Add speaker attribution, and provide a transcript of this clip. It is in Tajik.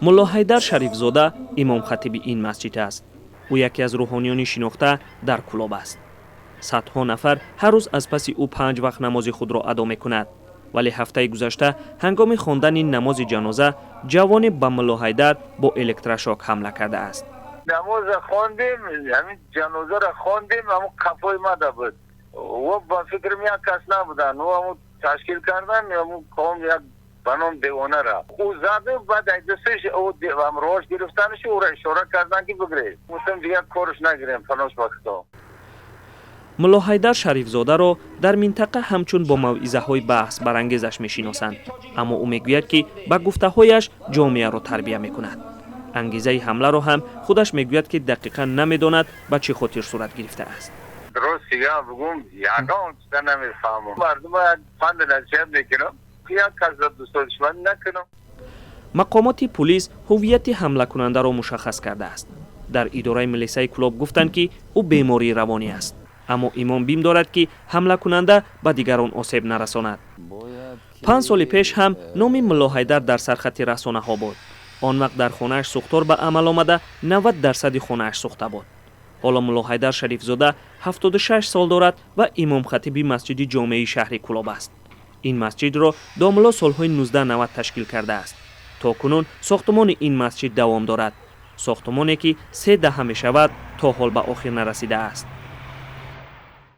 Speaker 1: Мулло Ҳайдар Шарифзода имомхатиби ин масҷид аст. Ӯ яке аз рӯҳониёни шинохта дар Кӯлоб аст. Садҳо нафар ҳар рӯз аз паси ӯ панҷ вақт намози худро адо мекунад, вале ҳафтаи гузашта ҳангоми хондани намози ҷаноза ҷавоне ба Мулло Ҳайдар бо электрошок ҳамла кардааст.
Speaker 2: Намоза хондем, ҳамин ҷанозаро хондем, ҳамун қафои мада буд. О, ба фикрам, як кас набудан, ӯ ҳамун ташкил кардан, ҳамун ком як ба ном девонара ӯ заду, баъд ай дасташ ҳамроҳаш гирифтанаш, ӯро ишора кардан, ки бигиред. Гуфтам, дигар корш нагирем, панош ба Худо.
Speaker 1: Мулло Ҳайдар Шарифзодаро дар минтақа ҳамчун бо мавъизаҳои баҳсбарангезаш мешиносанд, аммо ӯ мегӯяд, ки ба гуфтаҳояш ҷомеаро тарбия мекунад. Ангезаи ҳамларо ҳам худаш мегӯяд, ки дақиқан намедонад, ба чӣ хотир сурат гирифтааст.
Speaker 2: Рости гап бигӯм, ягон чиза намефаҳмам. Мардума як панду насиҳат мекунам, як касро дӯстдушманӣ накунам.
Speaker 1: Мақомоти пулис ҳуввияти ҳамлакунандаро мушаххас кардааст. Дар идораи милисаи Кӯлоб гуфтанд, ки ӯ бемории равонӣ аст, аммо имом бим дорад, ки ҳамлакунанда ба дигарон осеб нарасонад. 5 соли пеш ҳам номи Мулло Ҳайдар дар сархати расонаҳо буд. Он вақт дар хонааш сӯхтор ба амал омада, 90 дарсади хонааш сӯхта буд. Ҳоло Мулло Ҳайдар Шарифзода 76 сол дорад ва имомхатиби масҷиди ҷомеи шаҳри Кӯлоб аст. Ин масҷидро домулло солҳои 1990 ташкил кардааст. То кунун сохтумони ин масҷид давом дорад, сохтумоне ки се даҳа мешавад, то ҳол ба охир нарасидааст.